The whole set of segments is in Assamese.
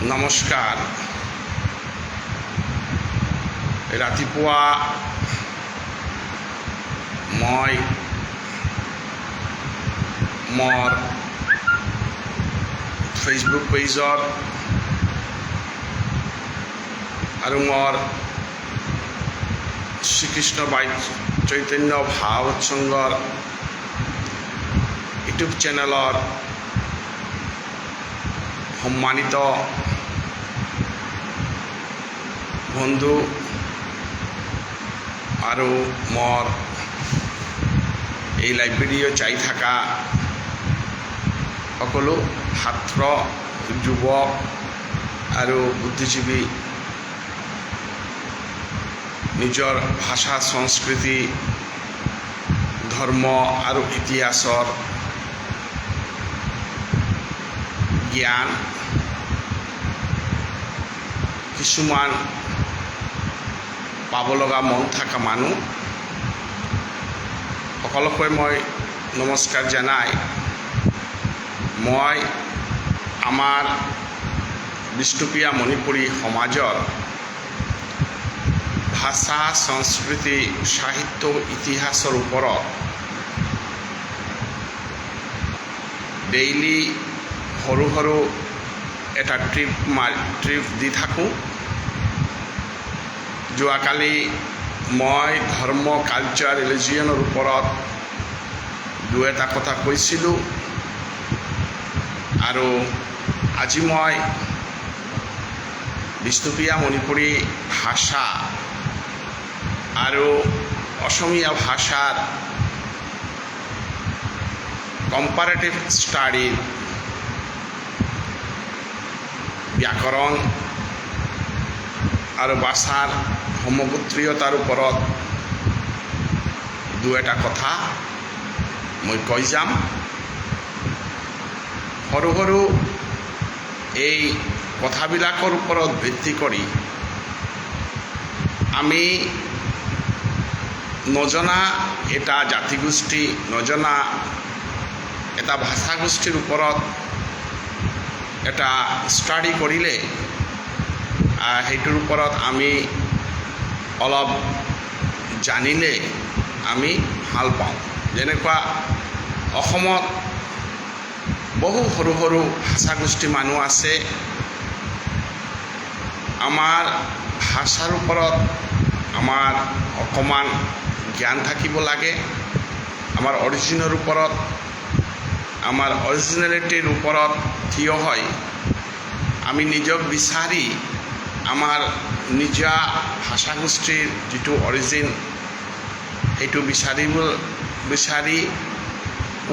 নমস্কাৰ। ৰাতিপুৱা মই মোৰ ফেচবুক পেজৰ আৰু মোৰ শ্ৰীকৃষ্ণ বাই চৈতন্য ভাগৱত সংঘৰ ইউটিউব চেনেলৰ সন্মানিত বন্ধু আৰু মোৰ এই লাইভ ভিডিঅ' চাই থকা সকলো ছাত্ৰ, যুৱক আৰু বুদ্ধিজীৱী, নিজৰ ভাষা, সংস্কৃতি, ধৰ্ম আৰু ইতিহাসৰ জ্ঞান কিছুমান পাব লগা মন থকা মানুহ সকলোকে মই নমস্কাৰ জনাই মই আমাৰ বিষ্ণুপ্ৰিয়া মণিপুৰী সমাজৰ ভাষা, সংস্কৃতি, সাহিত্য, ইতিহাসৰ ওপৰত ডেইলি সৰু সৰু এটা ট্ৰিপ দি থাকোঁ। যোৱাকালি মই ধৰ্ম, কালচাৰ, ৰিলিজিয়নৰ ওপৰত দুই এটা কথা কৈছিলোঁ আৰু আজি মই বিষ্ণুপ্ৰিয়া মণিপুৰী ভাষা আৰু অসমীয়া ভাষাৰ কম্পাৰেটিভ ষ্টাডিৰ ব্যাকৰণ আৰু ভাষাৰ সমগোত্ৰীয়তাৰ ওপৰত দুই এটা কথা মই কৈ যাম। সৰু সৰু এই কথাবিলাকৰ ওপৰত ভিত্তি কৰি আমি নজনা এটা জাতিগোষ্ঠী, নজনা এটা ভাষাগোষ্ঠীৰ ওপৰত এটা ষ্টাডি কৰিলে সেইটোৰ ওপৰত আমি অলপ জানিলে আমি ভাল পাওঁ। যেনেকুৱা অসমত বহু সৰু সৰু ভাষাগোষ্ঠী মানুহ আছে, আমাৰ ভাষাৰ ওপৰত আমাৰ অকণমান জ্ঞান থাকিব লাগে। আমাৰ অৰিজিনৰ ওপৰত, আমাৰ অৰিজিনেলিটিৰ ওপৰত থিয় হৈ আমি নিজক বিচাৰি আমাৰ নিজা ভাষাগোষ্ঠীৰ যিটো অৰিজিন, সেইটো বিচাৰি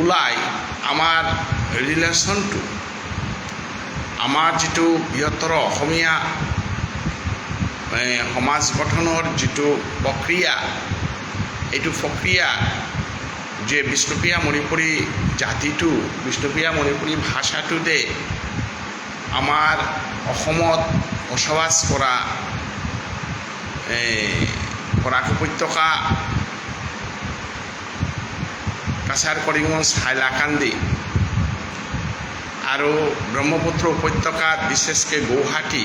ওলাই আমাৰ ৰিলেশ্যনটো, আমাৰ যিটো বৃহত্তৰ অসমীয়া সমাজ গঠনৰ যিটো প্ৰক্ৰিয়া, এইটো প্ৰক্ৰিয়া যে বিষ্ণুপ্ৰিয়া মণিপুৰী জাতিটো, বিষ্ণুপ্ৰিয়া মণিপুৰী ভাষাটোতে আমাৰ অসমত বসবাস কৰা বৰাক উপত্যকা, কাছাৰ, কৰিমগঞ্জ, হাইলাকান্দি আৰু ব্ৰহ্মপুত্ৰ উপত্যকাত বিশেষকৈ গুৱাহাটী,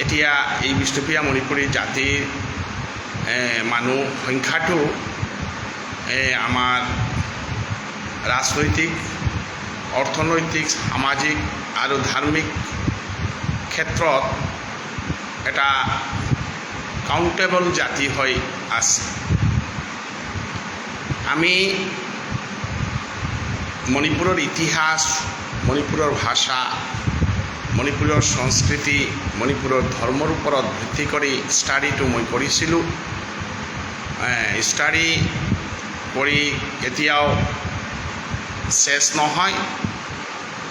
এতিয়া এই বিষ্ণুপ্ৰিয়া মণিপুৰী জাতিৰ মানুহ সংখ্যাটো আমাৰ ৰাজনৈতিক, অৰ্থনৈতিক, সামাজিক আৰু ধাৰ্মিক ক্ষেত্ৰত এটা কাউণ্টেবল জাতি হৈ আছে। আমি মণিপুৰৰ ইতিহাস, মণিপুৰৰ ভাষা, মণিপুৰৰ সংস্কৃতি, মণিপুৰৰ ধৰ্মৰ ওপৰত ভিত্তি কৰি ষ্টাডিটো মই কৰিছিলোঁ। ষ্টাডি কৰি কেতিয়াও শেষ নহয়।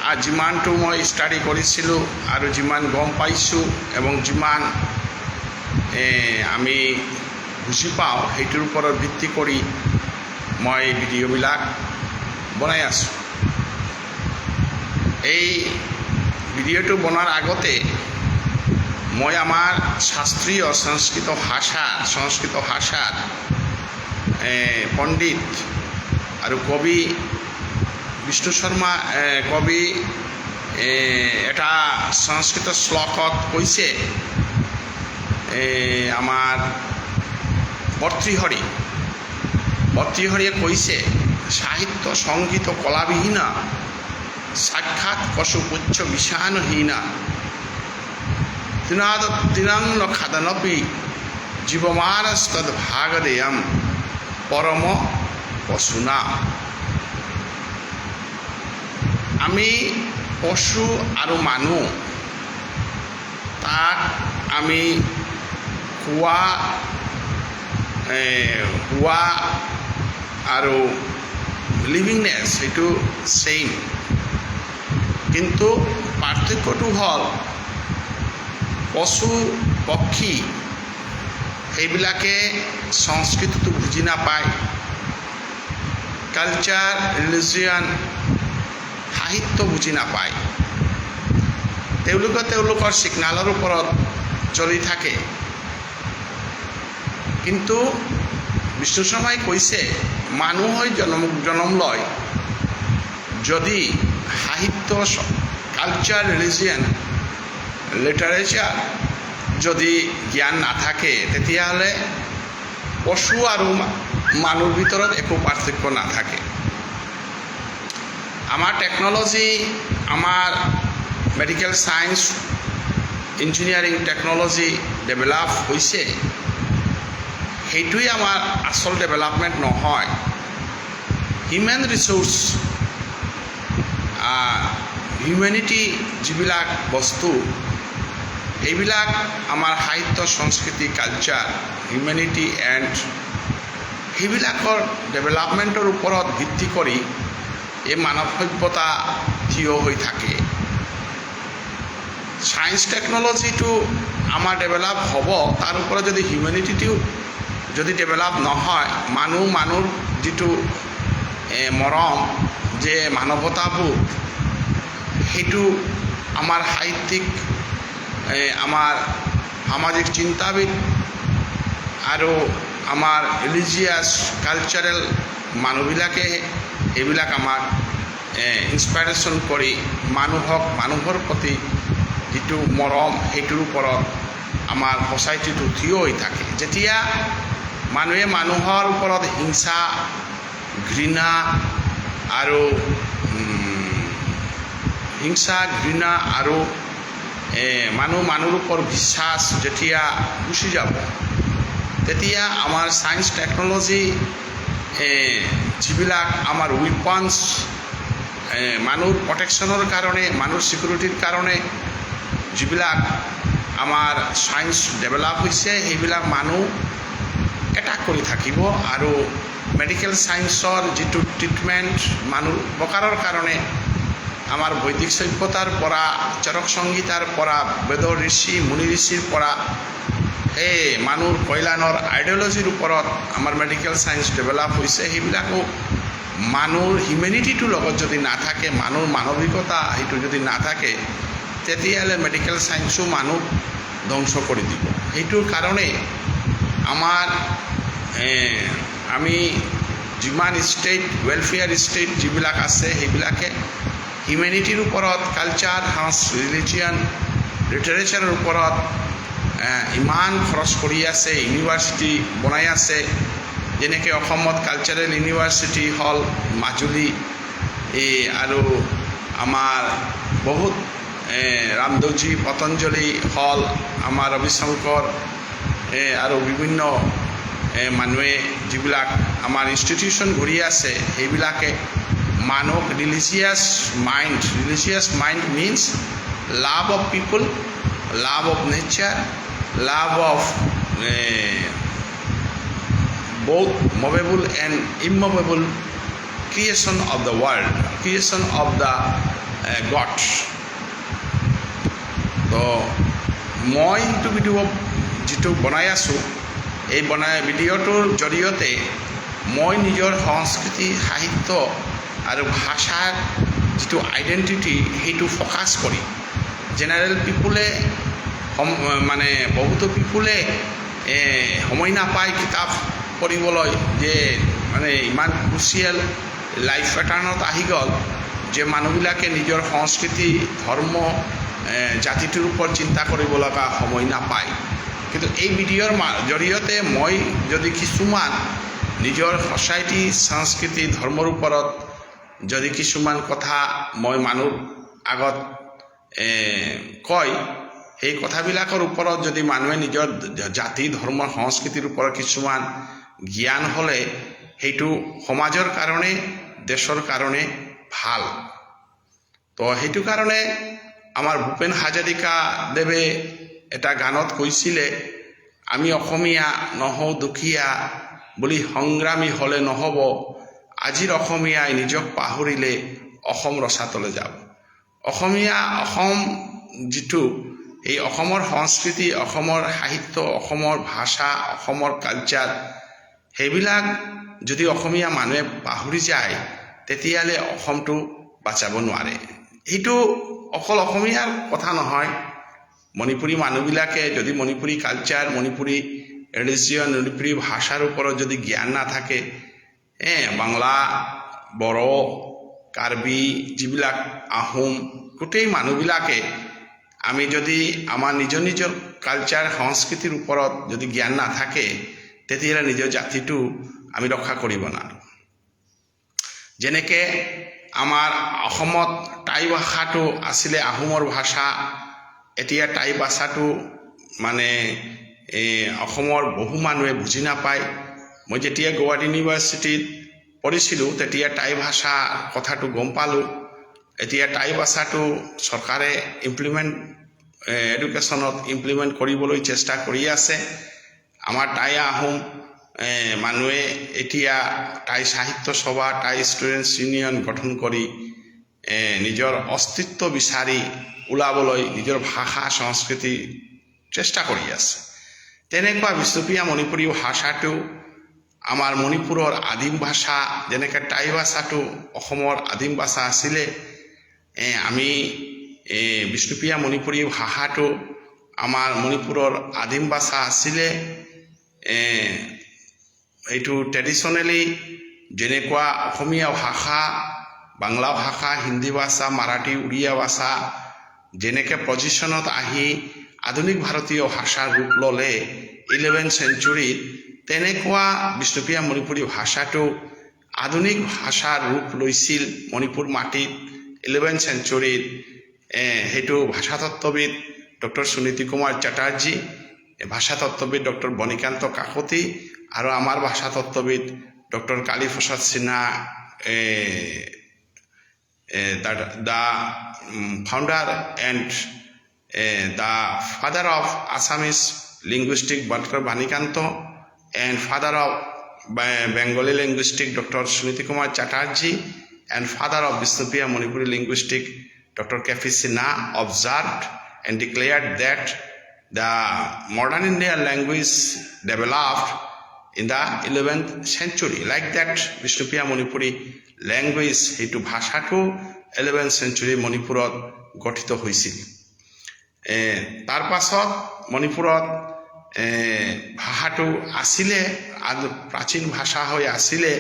আৰু যিমানটো মই ষ্টাডি কৰিছিলোঁ আৰু যিমান গম পাইছোঁ এবং যিমান আমি বুজি পাওঁ, সেইটোৰ ওপৰত ভিত্তি কৰি মই ভিডিঅ'বিলাক বনাই আছোঁ। এই ভিডিঅ'টো বনোৱাৰ আগতে মই আমাৰ শাস্ত্ৰীয় সংস্কৃত ভাষাৰ পণ্ডিত আৰু কবি বিষ্ণু শৰ্মা, কবি এটা সংস্কৃত শ্লোকত কৈছে, আমাৰ ভৰ্তৃহৰিয়ে কৈছে, "সাহিত্য সংগীত কলাবিহীনা সাক্ষাৎ পশু পুচ্ছ বিষাণহীনা তৃণাদ তৃণান্ন খাদনপি জীবমানস্তদ ভাগদেয়ম পরম পশুনা।" আমি পশু আৰু মানুহ, তাক আমি খোৱা, শোৱা আৰু লিভিংনেছ, সেইটো ছেইম। কিন্তু পাৰ্থক্যটো হ'ল, পশু পক্ষী সেইবিলাকে সংস্কৃতিটো বুজি নাপায়, কালচাৰ, ৰিলিজিয়ন, সাহিত্য বুজি নাপায়। তেওঁলোকে তেওঁলোকৰ ছিগনেলৰ ওপৰত চলি থাকে। কিন্তু বিষ্ণু শৰ্মাই কৈছে, মানুহ হৈ জন্ম লয় যদি সাহিত্য, কালচাৰ, ৰিলিজিয়ন, লিটাৰেচাৰ যদি জ্ঞান নাথাকে, তেতিয়াহ'লে পশু আৰু মানুহৰ ভিতৰত একো পাৰ্থক্য নাথাকে। আমাৰ টেকন'লজি, আমাৰ medical science, engineering, technology develop হৈছে, সেইটোৱে আমাৰ আচল ডেভেলপমেণ্ট নহয়। হিউমেন ৰিচ'ৰ্চ, হিউমেনিটি যিবিলাক বস্তু, সেইবিলাক আমাৰ সাহিত্য, সংস্কৃতি, কালচাৰ, হিউমেনিটি এণ্ড সেইবিলাকৰ ডেভেলপমেণ্টৰ ওপৰত ভিত্তি কৰি এই মানৱ সভ্যতা থিয় হৈ থাকে। ছায়েন্স টেকন'লজিটো আমাৰ ডেভেলপ হ'ব, তাৰ ওপৰত যদি হিউমেনিটিটো যদি ডেভেলপ নহয়, মানুহ মানুহৰ যিটো মৰম যে মানৱতাবোধ, সেইটো আমাৰ সাহিত্যিক, আমাৰ সামাজিক চিন্তাবিদ আৰু আমাৰ ৰিলিজিয়াছ, কালচাৰেল মানুহবিলাকে এইবিলাক আমাক ইনস্পাইৰেশ্যন কৰি মানুহক মানুহৰ প্ৰতি যিটো মৰম, সেইটোৰ ওপৰত আমাৰ ছ'চাইটিটো থিয় হৈ থাকে। যেতিয়া মানুহে মানুহৰ ওপৰত হিংসা, ঘৃণা আৰু হিংসা, ঘৃণা আৰু মানুহ মানুহৰ ওপৰত বিশ্বাস যেতিয়া গুচি যাব, তেতিয়া আমাৰ ছায়েন্স টেকন'লজি, যিবিলাক আমাৰ উইপনছ, মানুহৰ প্ৰটেকশ্যনৰ কাৰণে, মানুহৰ ছিকিউৰিটিৰ কাৰণে যিবিলাক আমাৰ ছায়েন্স ডেভেলপ হৈছে, সেইবিলাক মানুহ এটাক কৰি থাকিব। আৰু মেডিকেল ছায়েন্সৰ যিটো ট্ৰিটমেণ্ট, মানুহ উপকাৰৰ কাৰণে আমাৰ বৈদিক সভ্যতাৰ পৰা, চৰক সংহিতাৰ পৰা, বেদৰ ঋষি মুনি ঋষিৰ পৰা এই মানুহৰ কল্যাণৰ আইডিঅ'লজিৰ ওপৰত আমাৰ মেডিকেল ছায়েন্স ডেভেলপ হৈছে, সেইবিলাকো মানুহৰ হিউমেনিটিটোৰ লগত যদি নাথাকে, মানুহৰ মানৱিকতা সেইটো যদি নাথাকে, তেতিয়াহ'লে মেডিকেল ছায়েন্সো মানুহ ধ্বংস কৰি দিব। সেইটোৰ কাৰণে আমাৰ আমি যিমান ষ্টেট, ৱেলফেয়াৰ ষ্টেট যিবিলাক আছে, সেইবিলাকে হিউমেনিটিৰ ওপৰত, কালচাৰ, ৰিলিজিয়ন, লিটাৰেচাৰৰ ওপৰত ইমান খৰচ কৰি আছে, ইউনিভাৰ্চিটি বনাই আছে। যেনেকৈ অসমত কালচাৰেল ইউনিভাৰ্চিটি হ'ল মাজুলী, এই আৰু আমাৰ বহুত ৰামদেৱজী, পতঞ্জলি হল, আমাৰ ৰবিশংকৰ আৰু বিভিন্ন মানুহে যিবিলাক আমাৰ ইনষ্টিটিউশ্যন ঘূৰি আছে, সেইবিলাকে মানুহক religious mind, religious mind means love of people, love of nature, love of both movable and immovable creation of the world, creation of the God. তো মই যিটো ভিডিঅ' যিটো বনাই আছোঁ, এই বনাই ভিডিঅ'টোৰ জৰিয়তে মই নিজৰ সংস্কৃতি, সাহিত্য আৰু ভাষাৰ যিটো আইডেণ্টিটি, সেইটো ফ'কাছ কৰি জেনেৰেল পিপুলে, মানে বহুতো পিপুলে সময় নাপায় কিতাপ পঢ়িবলৈ, যে মানে ইমান ক্ৰুচিয়েল লাইফ পেটাৰ্ণত আহি গ'ল। যে মানুহবিলাকে নিজৰ সংস্কৃতি, ধৰ্ম, জাতিটোৰ ওপৰত চিন্তা কৰিব লগা সময় নাপায়। কিন্তু এই ভিডিঅ'ৰ জৰিয়তে মই যদি কিছুমান নিজৰ ছ'চাইটি, সংস্কৃতি, ধৰ্মৰ ওপৰত যদি কিছুমান কথা মই মানুহৰ আগত কয়, সেই কথাবিলাকৰ ওপৰত যদি মানুহে নিজৰ জাতি, ধৰ্ম, সংস্কৃতিৰ ওপৰত কিছুমান জ্ঞান হ'লে সেইটো সমাজৰ কাৰণে, দেশৰ কাৰণে ভাল। তো সেইটো কাৰণে আমাৰ ভূপেন হাজৰিকা দেৱে এটা গানত কৈছিলে, "আমি অসমীয়া নহওঁ দুখীয়া বুলি সংগ্ৰামী হ'লে নহ'ব, আজিৰ অসমীয়াই নিজক পাহৰিলে অসম ৰসাতলে যাব।" অসমীয়া, অসম যিটো, এই অসমৰ সংস্কৃতি, অসমৰ সাহিত্য, অসমৰ ভাষা, অসমৰ কালচাৰ, সেইবিলাক যদি অসমীয়া মানুহে পাহৰি যায়, তেতিয়াহ'লে অসমটো বাচাব নোৱাৰে। সেইটো অকল অসমীয়াৰ কথা নহয়। মণিপুৰী মানুহবিলাকে যদি মণিপুৰী কালচাৰ, মণিপুৰী ৰিলিজিয়ন, মণিপুৰী ভাষাৰ ওপৰত যদি জ্ঞান নাথাকে, বাংলা, বড়ো, কাৰ্বি, যিবিলাক আহোম, গোটেই মানুহবিলাকে আমি যদি আমাৰ নিজৰ নিজৰ কালচাৰ, সংস্কৃতিৰ ওপৰত যদি জ্ঞান নাথাকে, তেতিয়াহ'লে নিজৰ জাতিটো আমি ৰক্ষা কৰিব নোৱাৰোঁ। যেনেকৈ আমাৰ অসমত টাই ভাষাটো আছিলে আহোমৰ ভাষা। এতিয়া টাই ভাষাটো মানে অসমৰ বহু মানুহে বুজি নাপায়। মই যেতিয়া গুৱাহাটী ইউনিভাৰ্চিটিত পঢ়িছিলোঁ, তেতিয়া টাই ভাষা কথাটো গম পালোঁ। এতিয়া টাই ভাষাটো চৰকাৰে এডুকেশ্যনত ইমপ্লিমেণ্ট কৰিবলৈ চেষ্টা কৰি আছে। আমাৰ টাই আহোম মানুহে এতিয়া টাই সাহিত্য সভা, টাই ষ্টুডেণ্টছ ইউনিয়ন গঠন কৰি নিজৰ অস্তিত্ব বিচাৰি ওলাবলৈ নিজৰ ভাষা, সংস্কৃতি চেষ্টা কৰি আছে। তেনেকুৱা বিষ্ণুপ্ৰিয়া মণিপুৰী ভাষাটো আমাৰ মণিপুৰৰ আদিম ভাষা। যেনেকৈ টাই ভাষাটো অসমৰ আদিম ভাষা আছিলে, আমি বিষ্ণুপ্ৰিয়া মণিপুৰী ভাষাটো আমাৰ মণিপুৰৰ আদিম ভাষা আছিলে। এইটো ট্ৰেডিশ্যনেলি যেনেকুৱা অসমীয়া ভাষা, বাংলা ভাষা, হিন্দী ভাষা, মাৰাঠী, উড়িয়া ভাষা যেনেকৈ পজিশ্যনত আহি আধুনিক ভাৰতীয় ভাষাৰ ৰূপ ল'লে 11 চেঞ্চুৰীত, তেনেকুৱা বিষ্ণুপ্ৰিয়া মণিপুৰী ভাষাটো আধুনিক ভাষাৰ ৰূপ লৈছিল মণিপুৰ মাটিত 11 চেঞ্চুৰীত। সেইটো ভাষাতত্ত্ববিদ ডক্টৰ সুনীতি কুমাৰ চেটাৰ্জী, ভাষাতত্ত্ববিদ ডক্টৰ বণিকান্ত কাকতি আৰু আমাৰ ভাষাতত্ত্ববিদ doctor Kaliprasad Sinha, the founder and the father of Assamese linguistic Doctor Banikanta and father of Bengali linguistic Doctor Suniti Kumar Chatterjee and father of Bishnupriya Manipuri linguistic Doctor K.P. Sinha observed and declared that the modern Indian language developed in the 11th century. Like that, Bishnupriya Manipuri language, সেইটো ভাষাটো 11th century মণিপুৰত গঠিত হৈছিল। তাৰ পাছত মণিপুৰত ভাষাটো আছিলে, প্ৰাচীন ভাষা হৈ আছিলে।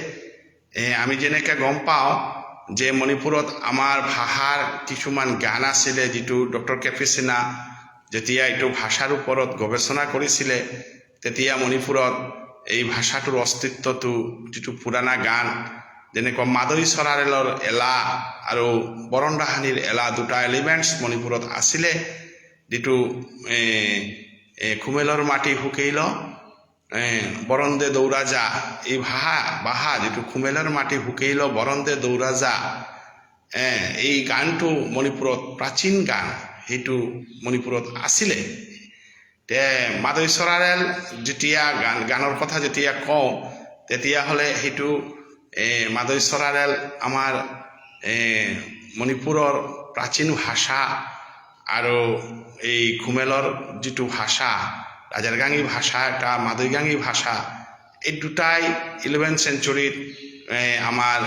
আমি যেনেকৈ গম পাওঁ যে মণিপুৰত আমাৰ ভাষাৰ কিছুমান গান আছিলে, যিটো ডক্টৰ কে পি সিনহা যেতিয়া এইটো ভাষাৰ ওপৰত গৱেষণা কৰিছিলে, তেতিয়া মণিপুৰত এই ভাষাটোৰ অস্তিত্বটো, যিটো পুৰাণা গান, যেনেকুৱা মাদৈ চৰাৰেলৰ এলা আৰু বৰণ্ডাহানিৰ এলা, দুটা এলিমেণ্টছ মণিপুৰত আছিলে, যিটো খুমেলৰ মাটি শুকেইল বৰন্দে দৌৰা যা, এই ভাষা যিটো খুমেলৰ মাটি শুকেইল বৰন্দে দৌৰা যা, এই গানটো মণিপুৰত প্ৰাচীন গান, সেইটো মণিপুৰত আছিলে। তে মাদৈ চৰাৰেল যেতিয়া গানৰ কথা যেতিয়া কওঁ, তেতিয়াহ'লে সেইটো মাদৈ চৰাৰেল আমাৰ মণিপুৰৰ প্ৰাচীন ভাষা আৰু এই খুমেলৰ যিটো ভাষা, ৰাজাৰগাঙী ভাষা, এটা মাদৈগাঙী ভাষা, এই দুটাই 11 চেঞ্চুৰীত আমাৰ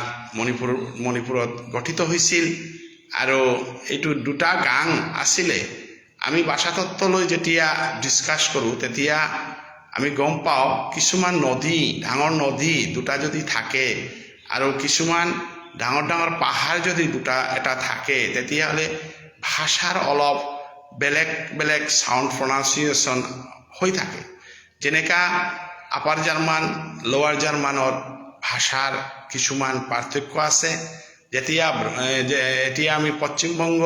মণিপুৰত গঠিত হৈছিল আৰু এইটো দুটা গাং আছিলে। আমি ভাষাতত্ত্বলৈ যেতিয়া ডিছকাছ কৰোঁ, তেতিয়া আমি গম পাওঁ কিছুমান নদী, ডাঙৰ নদী দুটা যদি থাকে আৰু কিছুমান ডাঙৰ ডাঙৰ পাহাৰ যদি দুটা এটা থাকে, তেতিয়াহ'লে ভাষাৰ অলপ বেলেগ বেলেগ চাউণ্ড প্ৰনাউন্সিয়েশ্যন হৈ থাকে। যেনেকা আপাৰ জাৰ্মান, লোৱাৰ জাৰ্মানৰ ভাষাৰ কিছুমান পাৰ্থক্য আছে। যেতিয়া যে এতিয়া আমি পশ্চিমবংগ,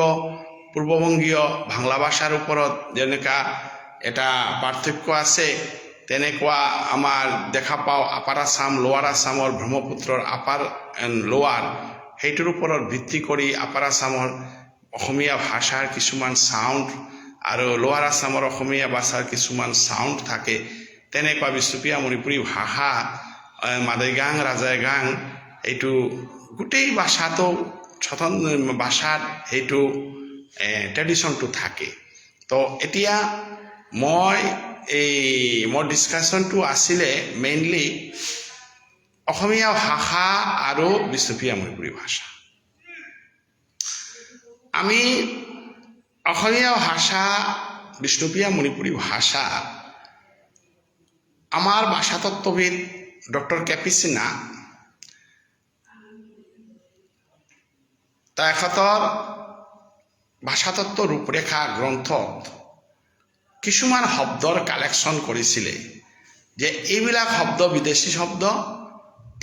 পূৰ্ববংগীয় বাংলা ভাষাৰ ওপৰত যেনেকা এটা পাৰ্থক্য আছে, তেনেকুৱা আমাৰ দেখা পাওঁ আপাৰ আছাম, লোৱাৰ আছামৰ, ব্ৰহ্মপুত্ৰৰ আপাৰ এণ্ড লোৱাৰ, সেইটোৰ ওপৰত ভিত্তি কৰি আপাৰ আছামৰ অসমীয়া ভাষাৰ কিছুমান চাউণ্ড আৰু লোৱাৰ আছামৰ অসমীয়া ভাষাৰ কিছুমান চাউণ্ড থাকে। তেনেকুৱা বিষ্ণুপ্ৰিয়া মণিপুৰী ভাষা, মাদৈগাং, ৰাজাইগাং, এইটো গোটেই ভাষাটো স্বতন্ত্ৰ ভাষাত সেইটো ট্ৰেডিশ্যনটো থাকে। তো এতিয়া মই এই মোৰ ডিছকাশ্যনটো আছিলে মেইনলি অসমীয়া ভাষা আৰু বিষ্ণুপ্ৰিয়া মণিপুৰী ভাষা। আমি অসমীয়া ভাষা, বিষ্ণুপ্ৰিয়া মণিপুৰী ভাষা, আমাৰ ভাষাতত্ত্ববিদ ডক্টৰ কে পি সিনহা, তেখেতৰ ভাষাতত্ত্ব ৰূপৰেখা গ্ৰন্থত কিছুমান শব্দৰ কালেকশ্যন কৰিছিলে যে এইবিলাক শব্দ বিদেশী শব্দ,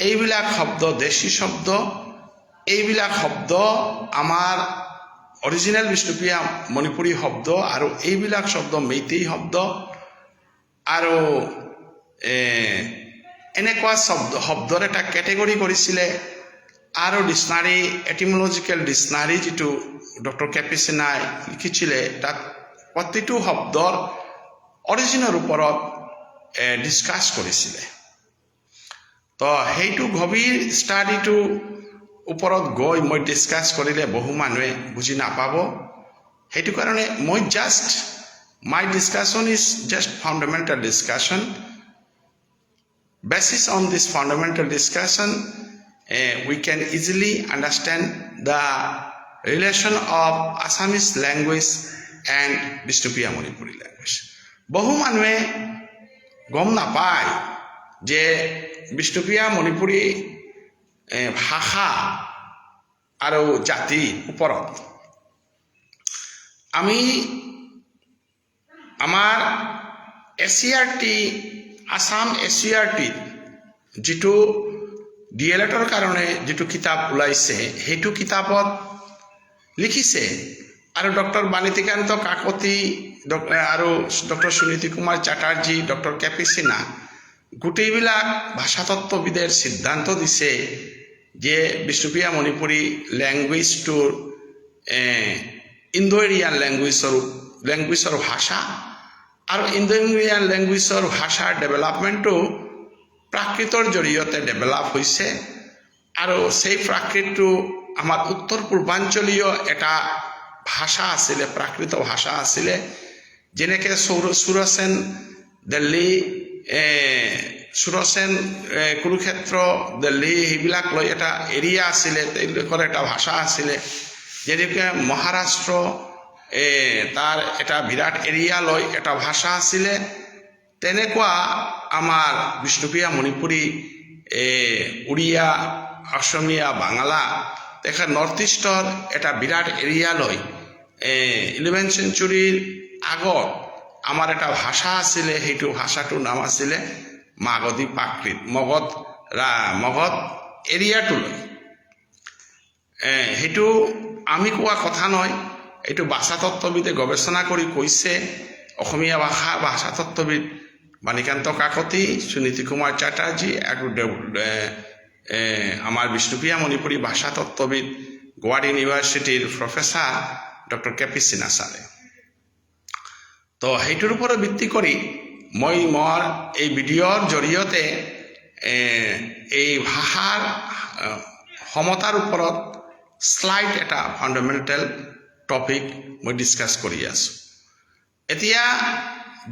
এইবিলাক শব্দ দেশী শব্দ, এইবিলাক শব্দ আমাৰ অৰিজিনেল বিষ্ণুপ্ৰিয়া মণিপুৰী শব্দ আৰু এইবিলাক শব্দ মেইতেই শব্দ আৰু এনেকুৱা শব্দৰ এটা কেটেগৰী কৰিছিলে। আৰু ডিক্সনাৰী, এটিমলজিকেল ডিক্সনাৰী যিটো ডক্টৰ কে পি সিনহাই লিখিছিলে, তাত প্ৰতিটো শব্দৰ অৰিজিনৰ ওপৰত ডিছকাছ কৰিছিলে। তো সেইটো গভীৰ ষ্টাডিটো ওপৰত গৈ মই ডিছকাছ কৰিলে বহু মানুহে বুজি নাপাব। সেইটো কাৰণে মই just my discussion is just fundamental discussion. Basis on this fundamental discussion, we can easily understand the relation of Assamese language and Bishnupriya Manipuri language. বহু মানুহে গম নাপায় যে বিষ্ণুপ্ৰিয়া মণিপুৰী ভাষা আৰু জাতিৰ ওপৰত আমি আমাৰ S C R T, Assam S C R টিত যিটো ডি এল এডৰ কাৰণে যিটো কিতাপ ওলাইছে, সেইটো কিতাপত লিখিছে আৰু ডক্টৰ বাণীকান্ত কাকতি আৰু doctor Suniti Kumar Chatterjee, doctor K P Sinha, গোটেইবিলাক ভাষাতত্ত্ববিদেৰ সিদ্ধান্ত দিছে যে বিষ্ণুপ্ৰিয়া মণিপুৰী লেংগুৱেজটোৰ ইণ্ডো এৰিয়ান লেংগুৱেজৰ ভাষা আৰু ইণ্ডো এৰিয়ান লেংগুৱেজৰ ভাষাৰ ডেভেলপমেণ্টটো প্ৰাকৃতৰ জৰিয়তে ডেভেলপ হৈছে আৰু সেই প্ৰাকৃতটো আমাৰ উত্তৰ পূৰ্বাঞ্চলীয় এটা ভাষা আছিলে, প্ৰাকৃত ভাষা আছিলে। যেনেকৈ সুৰসেন দিল্লী, সুৰসেন কুৰুক্ষেত্ৰ, দিল্লী, সেইবিলাক লৈ এটা এৰিয়া আছিলে, তেওঁলোকৰ এটা ভাষা আছিলে। যেনেকৈ মহাৰাষ্ট্ৰ, তাৰ এটা বিৰাট এৰিয়া লৈ এটা ভাষা আছিলে, তেনেকুৱা আমাৰ বিষ্ণুপ্ৰিয়া মণিপুৰী, উৰিয়া, অসমীয়া, বাংলা, তেখেত নৰ্থ ইষ্টৰ এটা বিৰাট এৰিয়া লৈ 11 চেঞ্চুৰীৰ আগত আমাৰ এটা ভাষা আছিলে। সেইটো ভাষাটোৰ নাম আছিলে মাগধী প্ৰাকৃত। মগধ এৰিয়াটো লৈ সেইটো আমি কোৱা কথা নহয়, এইটো ভাষাতত্ত্ববিদে গৱেষণা কৰি কৈছে। অসমীয়া ভাষা ভাষাতত্ত্ববিদ বাণীকান্ত কাকতি, সুনীতি কুমাৰ চেটাৰ্জী আৰু আমাৰ বিষ্ণুপ্ৰিয়া মণিপুৰী ভাষাতত্ত্ববিদ গুৱাহাটী ইউনিভাৰ্চিটিৰ professor doctor K P Sinha ছাৰে। তো সেইটোৰ ওপৰত ভিত্তি কৰি মই মোৰ এই ভিডিঅ'ৰ জৰিয়তে এই ভাষাৰ সমতাৰ ওপৰত শ্লাইড এটা ফাণ্ডামেণ্টেল টপিক মই ডিছকাছ কৰি আছোঁ। এতিয়া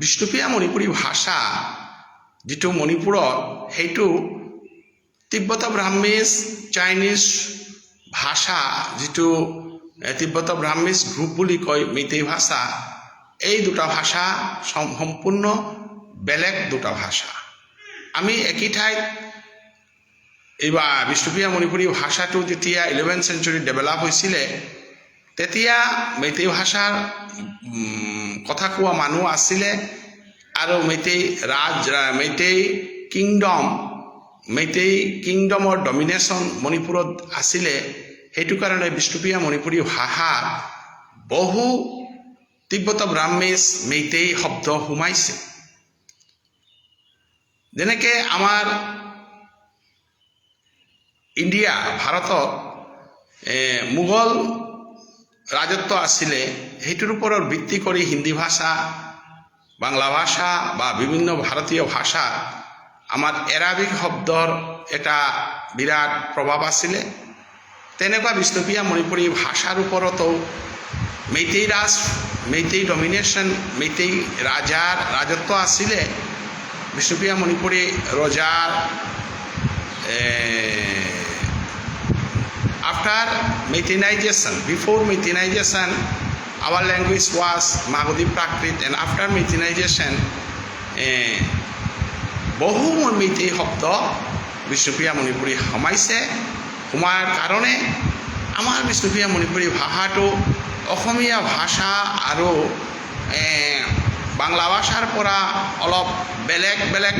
বিষ্ণুপ্ৰিয়া মণিপুৰী ভাষা যিটো মণিপুৰত, সেইটো তিব্বত ব্ৰাহ্মীজ চাইনিজ ভাষা, যিটো তিব্বত ব্ৰাহ্মীজ গ্ৰুপ বুলি কয়, মেইতেই ভাষা, এই দুটা ভাষা সম্পূৰ্ণ বেলেগ দুটা ভাষা। আমি একেই ঠাইত এইবাৰ বিষ্ণুপ্ৰিয়া মণিপুৰী ভাষাটো যেতিয়া 11 চেঞ্চুৰীত ডেভেলপ হৈছিলে, তেতিয়া মেইতেই ভাষাৰ কথা কোৱা মানুহ আছিলে আৰু মেইতেই ৰাজ, মেইতেই কিংডম, মেইতেই কিংডমৰ ডমিনেশ্যন মণিপুৰত আছিলে। সেইটো কাৰণে বিষ্ণুপ্ৰিয়া মণিপুৰী ভাষা বহু তিব্বত ব্ৰাহ্মীজ মেইতেই শব্দ সোমাইছে। যেনেকৈ আমাৰ ইণ্ডিয়া, ভাৰতত মোগল ৰাজত্ব আছিলে, সেইটোৰ ওপৰত ভিত্তি কৰি হিন্দী ভাষা, বাংলা ভাষা বা বিভিন্ন ভাৰতীয় ভাষা আমাৰ এৰাবিক শব্দৰ এটা বিৰাট প্ৰভাৱ আছিলে, তেনেকুৱা বিষ্ণুপ্ৰিয়া মণিপুৰী ভাষাৰ ওপৰতো মেইতেই ৰাজ, মেইতেই ডমিনেশ্যন, মেইতেই ৰাজাৰ ৰাজত্ব আছিলে। বিষ্ণুপ্ৰিয়া মণিপুৰী ৰজাৰ after Meiteinization, before Meiteinization, our language was Magadhi Prakrit, and after Meiteinization, বহু মেইতেই শব্দ বিষ্ণুপ্ৰিয়া মণিপুৰী সোমাইছে। সোমোৱাৰ কাৰণে আমাৰ বিষ্ণুপ্ৰিয়া মণিপুৰী ভাষাটো অসমীয়া ভাষা আৰু বাংলা ভাষাৰ পৰা অলপ বেলেগ বেলেগ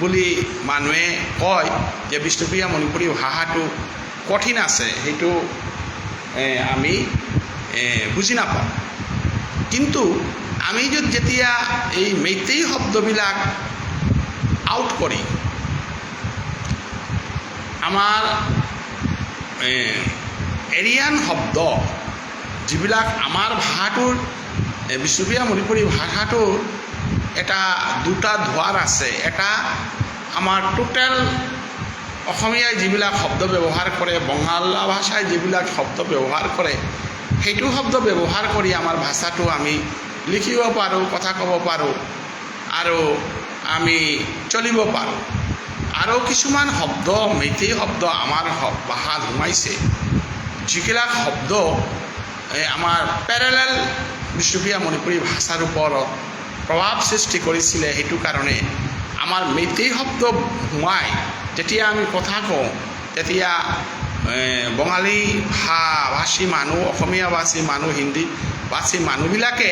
বুলি মানুহে কয় যে বিষ্ণুপ্ৰিয়া মণিপুৰী ভাষাটো কঠিন আছে, সেইটো আমি বুজি নাপাওঁ। কিন্তু আমি যদি যেতিয়া এই মেইতেই শব্দবিলাক আউট কৰি আমাৰ এৰিয়ান শব্দ, যিবিলাক আমাৰ ভাষাটোৰ, বিষ্ণুপ্ৰিয়া মণিপুৰী ভাষাটোৰ এটা দুটা দুৱাৰ আছে। এটা আমাৰ টোটেল অসমীয়াই যিবিলাক শব্দ ব্যৱহাৰ কৰে, বঙালা ভাষাই যিবিলাক শব্দ ব্যৱহাৰ কৰে, সেইটো শব্দ ব্যৱহাৰ কৰি আমাৰ ভাষাটো আমি লিখিব পাৰোঁ, কথা ক'ব পাৰোঁ আৰু আমি চলিব পাৰোঁ। আৰু কিছুমান শব্দ, মেইতেই শব্দ আমাৰ ভাষাত সোমাইছে, যিবিলাক শব্দ এই আমাৰ পেৰেলেল বিষ্ণুপ্ৰিয়া মণিপুৰী ভাষাৰ ওপৰত প্ৰভাৱ সৃষ্টি কৰিছিলে। সেইটো কাৰণে আমাৰ মেইতেই শব্দ সোমাই যেতিয়া আমি কথা কওঁ, তেতিয়া বঙালী ভাষী মানুহ, অসমীয়া ভাষী মানুহ, হিন্দী ভাষী মানুহবিলাকে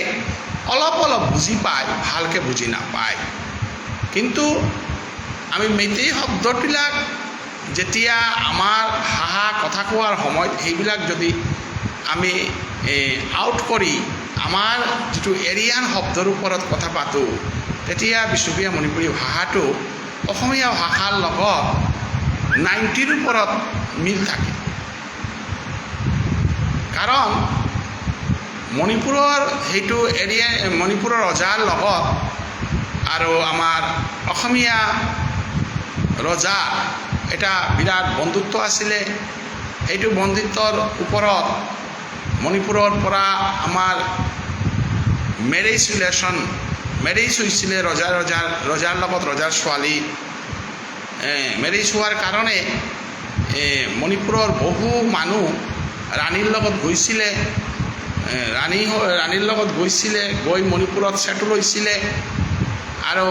অলপ অলপ বুজি পায়, ভালকৈ বুজি নাপায়। কিন্তু আমি মেইতেই শব্দবিলাক যেতিয়া আমাৰ ভাষা কথা কোৱাৰ সময়ত সেইবিলাক যদি আমি আউট কৰি আমাৰ যিটো এৰিয়ান শব্দৰ ওপৰত কথা পাতোঁ, তেতিয়া বিষ্ণুপ্ৰিয়া মণিপুৰী ভাষাটো অসমীয়া ভাষাৰ লগত 90ৰ ওপৰত মিল থাকে। কাৰণ মণিপুৰৰ সেইটো এৰিয়া, মণিপুৰৰ ৰজাৰ লগত আৰু আমাৰ অসমীয়া ৰজা এটা বিৰাট বন্ধুত্ব আছিলে। সেইটো বন্ধুত্বৰ ওপৰত মণিপুৰৰ পৰা আমাৰ মেৰেজ ৰিলেশ্যন, মেৰেজ হৈছিলে ৰজাৰ লগত ৰজাৰ ছোৱালী মেৰেজ হোৱাৰ কাৰণে মণিপুৰৰ বহু মানুহ ৰাণীৰ লগত গৈছিলে, ৰাণীৰ লগত গৈছিলে, গৈ মণিপুৰত ছেটেল হৈছিলে। আৰু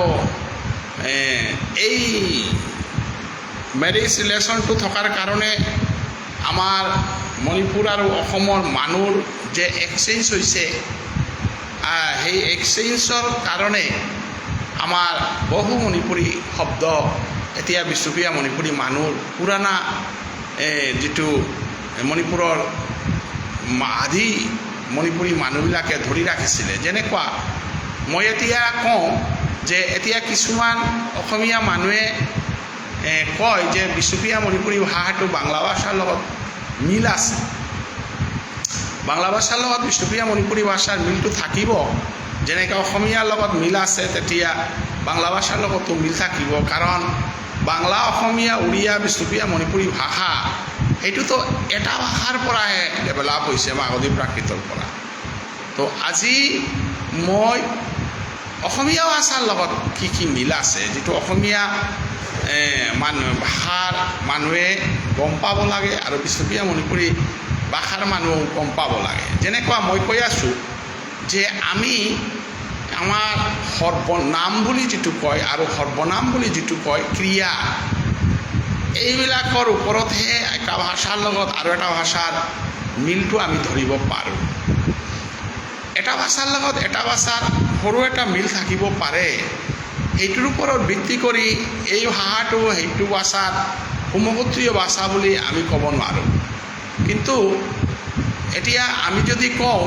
এই মেৰেজ ৰিলেশ্যনটো থকাৰ কাৰণে আমাৰ মণিপুৰ আৰু অসমৰ মানুহৰ যে এক্সচেঞ্জ হৈছে, সেই এক্সচেঞ্জৰ কাৰণে আমাৰ বহু মণিপুৰী শব্দ এতিয়া বিষ্ণুপ্ৰিয়া মণিপুৰী মানুহৰ পুৰাণা যিটো মণিপুৰৰ আদি মণিপুৰী মানুহবিলাকে ধৰি ৰাখিছিলে। যেনেকুৱা মই এতিয়া কওঁ যে এতিয়া কিছুমান অসমীয়া মানুহে কয় যে বিষ্ণুপ্ৰিয়া মণিপুৰী ভাষাটো বাংলা ভাষাৰ লগত মিল আছে। বাংলা ভাষাৰ লগত বিষ্ণুপ্ৰিয়া মণিপুৰী ভাষাৰ মিলটো থাকিব। যেনেকৈ অসমীয়াৰ লগত মিল আছে, তেতিয়া বাংলা ভাষাৰ লগতো মিল থাকিব। কাৰণ বাংলা, অসমীয়া, উৰিয়া, বিষ্ণুপ্ৰিয়া মণিপুৰী ভাষা সেইটোতো এটা ভাষাৰ পৰাহে ডেভেলপ হৈছে, মাগধী প্ৰাকৃতৰ পৰা। তো আজি মই অসমীয়া ভাষাৰ লগত কি কি মিল আছে, যিটো অসমীয়া মানুহ ভাষাৰ মানুহে গম পাব লাগে আৰু বিষ্ণুপ্ৰিয়া মণিপুৰী ভাষাৰ মানুহ গম পাব লাগে। যেনেকুৱা মই কৈ আছোঁ যে আমি আমাৰ আমাৰ সৰ্বনাম বুলি যিটো কয় আৰু সৰ্বনাম বুলি যিটো কয়, ক্ৰিয়া, এইবিলাকৰ ওপৰতহে এটা ভাষাৰ লগত আৰু এটা ভাষাৰ মিলটো আমি ধৰিব পাৰোঁ। এটা ভাষাৰ লগত এটা ভাষাৰ সৰু এটা মিল থাকিব পাৰে। সেইটোৰ ওপৰত ভিত্তি কৰি এই ভাষাটো সেইটো ভাষাৰ সমগোত্ৰীয় ভাষা বুলি আমি ক'ব নোৱাৰোঁ। কিন্তু এতিয়া আমি যদি কওঁ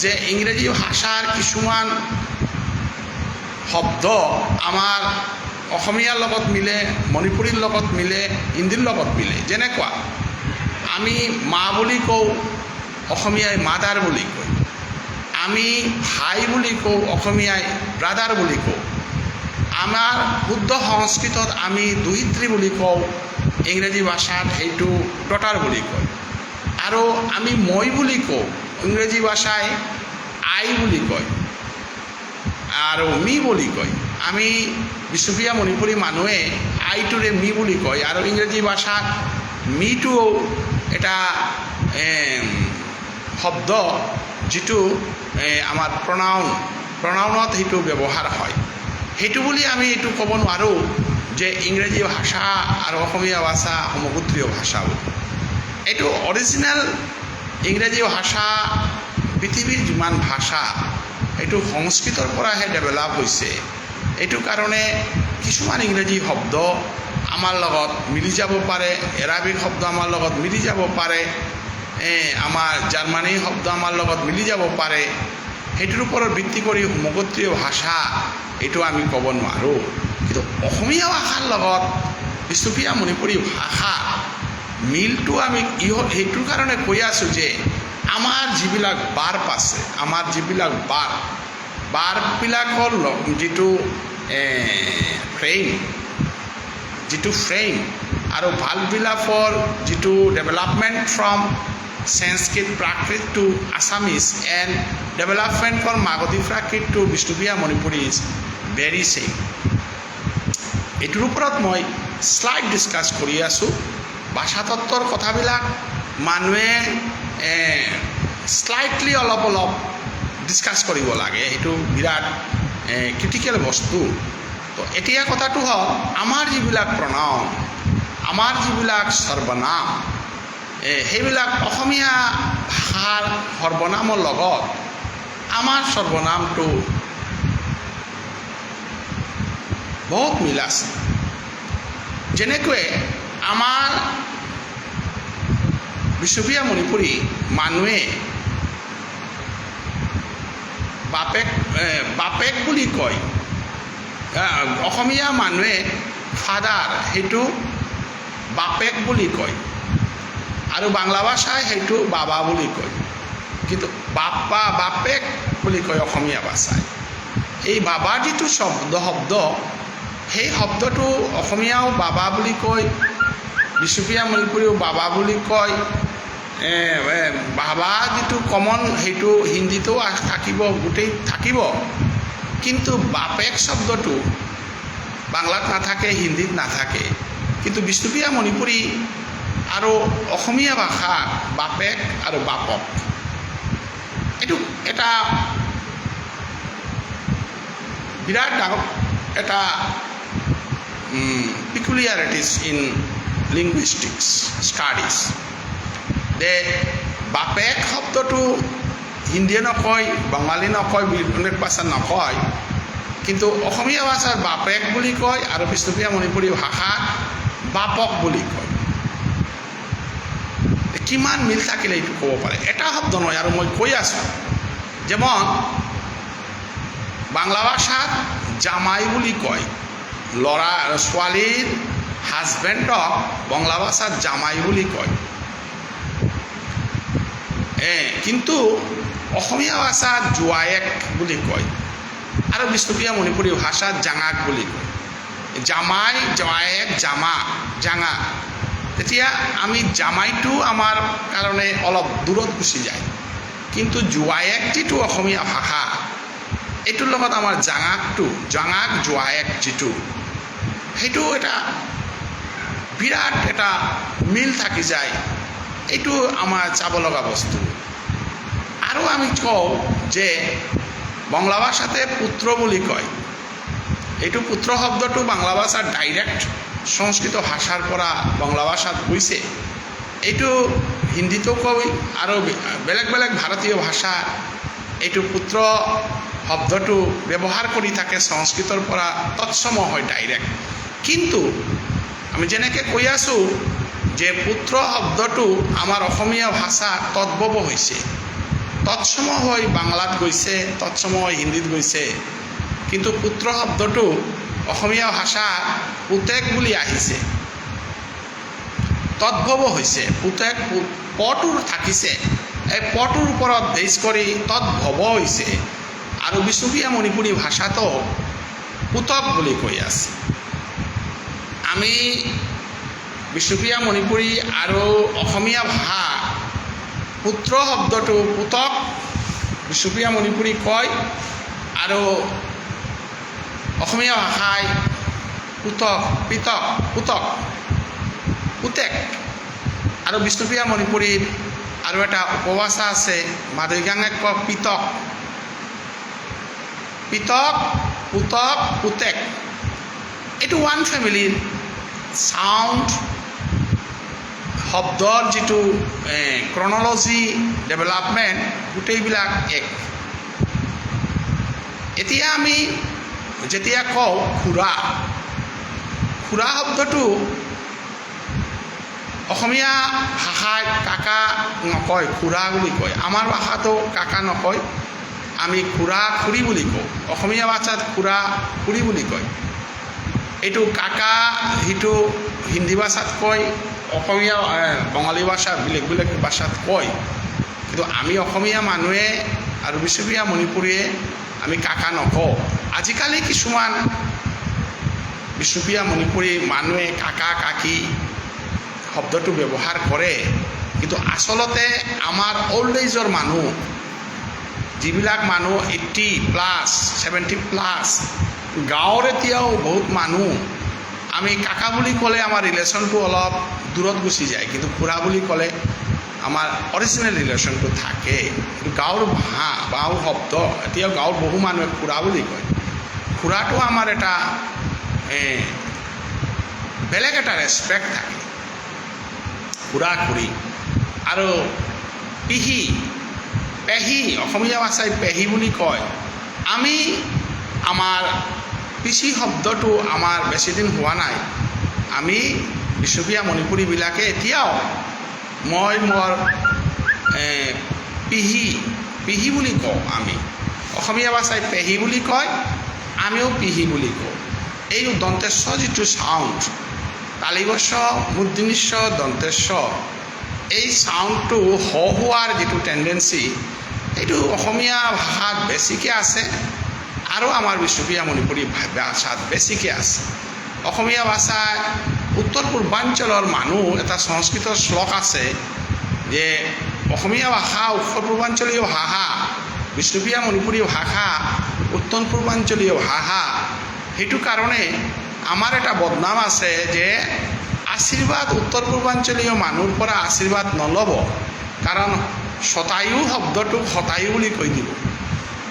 যে ইংৰাজী ভাষাৰ কিছুমান শব্দ আমাৰ অসমীয়াৰ লগত মিলে, মণিপুৰীৰ লগত মিলে, হিন্দীৰ লগত মিলে, যেনেকুৱা আমি মা বুলি কওঁ, অসমীয়াই মাদাৰ বুলি কয়। আমি ভাই বুলি কওঁ, অসমীয়াই ব্ৰাদাৰ বুলি কওঁ। আমাৰ শুদ্ধ সংস্কৃতত আমি দুহিত্ৰী বুলি কওঁ, ইংৰাজী ভাষাত সেইটো ডটাৰ বুলি কয়। আৰু আমি মই বুলি কওঁ, ইংৰাজী ভাষাই আই বুলি কয় আৰু মি বুলি কয়। আমি বিষ্ণুপ্ৰিয়া মণিপুৰী মানুহে আইটোৰে মি বুলি কয় আৰু ইংৰাজী ভাষাত মিটোও এটা শব্দ, যিটো আমাৰ প্ৰনাউনত সেইটো ব্যৱহাৰ হয়। সেইটো বুলি আমি এইটো ক'ব নোৱাৰোঁ যে ইংৰাজী ভাষা আৰু অসমীয়া ভাষা সমগোত্ৰীয় ভাষা বুলি। এইটো অৰিজিনেল ইংৰাজী ভাষা, পৃথিৱীৰ যিমান ভাষা, এইটো সংস্কৃতৰ পৰাহে ডেভেলপ হৈছে। এইটো কাৰণে কিছুমান ইংৰাজী শব্দ আমাৰ লগত মিলি যাব পাৰে, এৰাবিক শব্দ আমাৰ লগত মিলি যাব পাৰে, আমাৰ জাৰ্মানী শব্দ আমাৰ লগত মিলি যাব পাৰে। সেইটোৰ ওপৰত ভিত্তি কৰি সমগোত্ৰীয় ভাষা এইটো আমি ক'ব নোৱাৰোঁ। কিন্তু অসমীয়া ভাষাৰ লগত বিষ্ণুপ্ৰিয়া মণিপুৰী ভাষা মিলটো আমি সেইটোৰ কাৰণে কৈ আছোঁ যে আমাৰ যিবিলাক বাৰ্ব আছে, আমাৰ যিবিলাক বাৰ্ববিলাকৰ যিটো ফ্ৰেম আৰু ভাৰ্ববিলাকৰ যিটো development from Sanskrit Prakrit to Assamese and development from Magadhi Prakrit to Bishnupriya Manipuri is very same. এইটোৰ ওপৰত মই শ্লাইড ডিছকাছ কৰি আছোঁ। ভাষাতত্ত্বৰ কথাবিলাক মানুহে শ্লাইটলি অলপ অলপ ডিছকাছ কৰিব লাগে। সেইটো বিৰাট ক্ৰিটিকেল বস্তু। তো এতিয়া কথাটো হ'ল, আমাৰ যিবিলাক প্ৰনাউন, আমাৰ যিবিলাক সৰ্বনাম, সেইবিলাক অসমীয়া ভাষাৰ সৰ্বনামৰ লগত আমাৰ সৰ্বনামটো বহুত মিল আছে। যেনেকৈ আমাৰ বিষ্ণুপ্ৰিয়া মণিপুৰী মানুহে বাপেক, বাপেক বুলি কয়। অসমীয়া মানুহে ফাদাৰ, সেইটো বাপেক বুলি কয় আৰু বাংলা ভাষায় সেইটো বাবা বুলি কয়। কিন্তু বাপা, বাপেক বুলি কয় অসমীয়া ভাষায়। এই বাবা যিটো শব্দ, সেই শব্দটো অসমীয়াও বাবা বুলি কয়, বিষ্ণুপ্ৰিয়া মণিপুৰীও বাবা বুলি কয়। বাবা যিটো কমন, সেইটো হিন্দীতো থাকিব, গোটেই থাকিব। কিন্তু বাপেক শব্দটো বাংলাত নাথাকে, হিন্দীত নাথাকে। কিন্তু বিষ্ণুপ্ৰিয়া মণিপুৰী আৰু অসমীয়া ভাষাত বাপেক আৰু বাপক, এইটো এটা বিৰাট ডাঙৰ এটা পিকুলিয়াৰিটিছ ইন লিংগুইষ্টিক্স ষ্টাডিজ যে বাপেক শব্দটো হিন্দীয়ে নকয়, বঙালী নকয়, অনেক ভাষা নকয়। কিন্তু অসমীয়া ভাষাত বাপেক বুলি কয় আৰু বিষ্ণুপ্ৰিয়া মণিপুৰী ভাষাত বাপক বুলি কয়। কিমান মিল থাকিলে এইটো ক'ব পাৰে? এটা শব্দ নহয়। আৰু মই কৈ আছোঁ, যেমন বাংলা ভাষাত জামাই বুলি কয়, ল'ৰা ছোৱালীৰ হাজবেণ্ডক বাংলা ভাষাত জামাই বুলি কয়। কিন্তু অসমীয়া ভাষাত জোৱায়েক বুলি কয় আৰু বিষ্ণুপ্ৰিয়া মণিপুৰী ভাষাত জাঙাক বুলি কয়। জামাই, জোৱায়েক, জামা, জাঙা। তেতিয়া আমি জামাইটো আমাৰ কাৰণে অলপ দূৰত গুচি যায়। কিন্তু জোৱায়েক যিটো অসমীয়া ভাষা, এইটোৰ লগত আমাৰ জাঙাকটো, জাঙাক জোৱায়েক যিটো, সেইটো এটা বিৰাট এটা মিল থাকি যায়। এইটো আমাৰ চাব লগা বস্তু। আৰু আমি কওঁ যে বাংলা ভাষাতে পুত্ৰ বুলি কয়। এইটো পুত্ৰ শব্দটো বাংলা ভাষাৰ ডাইৰেক্ট সংস্কৃত ভাষাৰ পৰা বাংলা ভাষাত গৈছে। এইটো হিন্দীতো কয় আৰু বেলেগ বেলেগ ভাৰতীয় ভাষা এইটো পুত্ৰ শব্দটো ব্যৱহাৰ কৰি থাকে, সংস্কৃতৰ পৰা তৎসম হয় ডাইৰেক্ট। কিন্তু আমি যেনেকৈ কৈ আছোঁ যে পুত্ৰ শব্দটো আমাৰ অসমীয়া ভাষা তদ্ভৱ হৈছে, তৎসম হৈ বাংলাত গৈছে, তৎসম হৈ হিন্দীত গৈছে। কিন্তু পুত্ৰ শব্দটো অসমীয়া ভাষা পুতেক বুলি আহিছে, তদ্ভৱ হৈছে। পুতেক পটোৰ থাকিছে, এই পটোৰ ওপৰত বেছ কৰি তদ্ভৱ হৈছে। আৰু বিষ্ণুপ্ৰিয়া মণিপুৰী ভাষাটো পুতক বুলি কৈ আছে। আমি বিষ্ণুপ্ৰিয়া মণিপুৰী আৰু অসমীয়া ভাষা পুত্ৰ শব্দটো পুতক বিষ্ণুপ্ৰিয়া মণিপুৰী কয় আৰু অসমীয়া ভাষাই পুতক, পিতক, পুতক, পুতেক। আৰু বিষ্ণুপ্ৰিয়া মণিপুৰীৰ আৰু এটা উপভাষা আছে, মাদৈগাঙে কয় পিতক, পিতক, পুতক, পুতেক। এইটো ওৱান ফেমিলিৰ চাউণ্ড, শব্দৰ যিটো ক্ৰনলজি ডেভেলপমেণ্ট, গোটেইবিলাক এক। এতিয়া আমি যেতিয়া কওঁ খুৰা, খুৰা শব্দটো অসমীয়া ভাষাত কাকা নকয়, খুৰা বুলি কয়। আমাৰ ভাষাটো কাকা নকয়, আমি খুৰা খুৰী বুলি কওঁ। অসমীয়া ভাষাত খুৰা খুৰী বুলি কয়। এইটো কাকা সিটো হিন্দী ভাষাত কয়, অসমীয়া বঙালী ভাষা বেলেগ বেলেগ ভাষাত কয়। কিন্তু আমি অসমীয়া মানুহে আৰু বিষ্ণুপ্ৰিয়া মণিপুৰীয়ে আমি কাকা নকওঁ। আজিকালি কিছুমান বিষ্ণুপ্ৰিয়া মণিপুৰী মানুহে কাকা কাকি শব্দটো ব্যৱহাৰ কৰে। কিন্তু আচলতে আমাৰ অল্ড এজৰ মানুহ, যিবিলাক মানুহ 80+, 70+, গাঁৱৰ এতিয়াও বহুত মানুহ আমি কাকা বুলি ক'লে আমাৰ ৰিলেশ্যনটো অলপ দূৰত গুচি যায়, কিন্তু খুৰা বুলি ক'লে আমাৰ অৰিজিনেল ৰিলেশ্যনটো থাকে। কিন্তু গাঁৱৰ ভাষা, গাঁৱৰ শব্দ, এতিয়াও গাঁৱৰ বহু মানুহে খুৰা বুলি কয়। খুৰাটো আমাৰ এটা বেলেগ এটা ৰেচপেক্ট থাকে, খুৰা খুৰী। আৰু পেহী, পেহী, অসমীয়া ভাষাই পেহী বুলি কয়। আমি আমাৰ পিচি শব্দটো আমাৰ বেছিদিন হোৱা নাই। আমি বিষ্ণুপ্ৰিয়া মণিপুৰীবিলাকে এতিয়াও মই মোৰ পেহী, পেহী বুলি কওঁ। আমি অসমীয়া ভাষাই পেহী বুলি কয়, আমিও পেহী বুলি কওঁ। এই দন্তেশ্ব যিটো চাউণ্ড, তালিবস্য মূৰ্ধন্য দন্তেশ্ব, এই চাউণ্ডটো হ হোৱাৰ যিটো টেণ্ডেঞ্চি, এইটো অসমীয়া ভাষাত বেছিকৈ আছে আৰু আমাৰ বিষ্ণুপ্ৰিয়া মণিপুৰী ভাষাত বেছিকৈ আছে। অসমীয়া ভাষাত উত্তৰ পূৰ্বাঞ্চলৰ মানুহ, এটা সংস্কৃত শ্লোক আছে যে অসমীয়া ভাষা উত্তৰ পূৰ্বাঞ্চলীয় ভাষা, বিষ্ণুপ্ৰিয়া মণিপুৰী ভাষা উত্তৰ পূৰ্বাঞ্চলীয় ভাষা। সেইটো কাৰণে আমাৰ এটা বদনাম আছে যে আশীৰ্বাদ উত্তৰ পূৰ্বাঞ্চলীয় মানুহৰ পৰা আশীৰ্বাদ নল'ব, কাৰণ শতায়ু শব্দটোক শতায়ু বুলি কৈ দিব।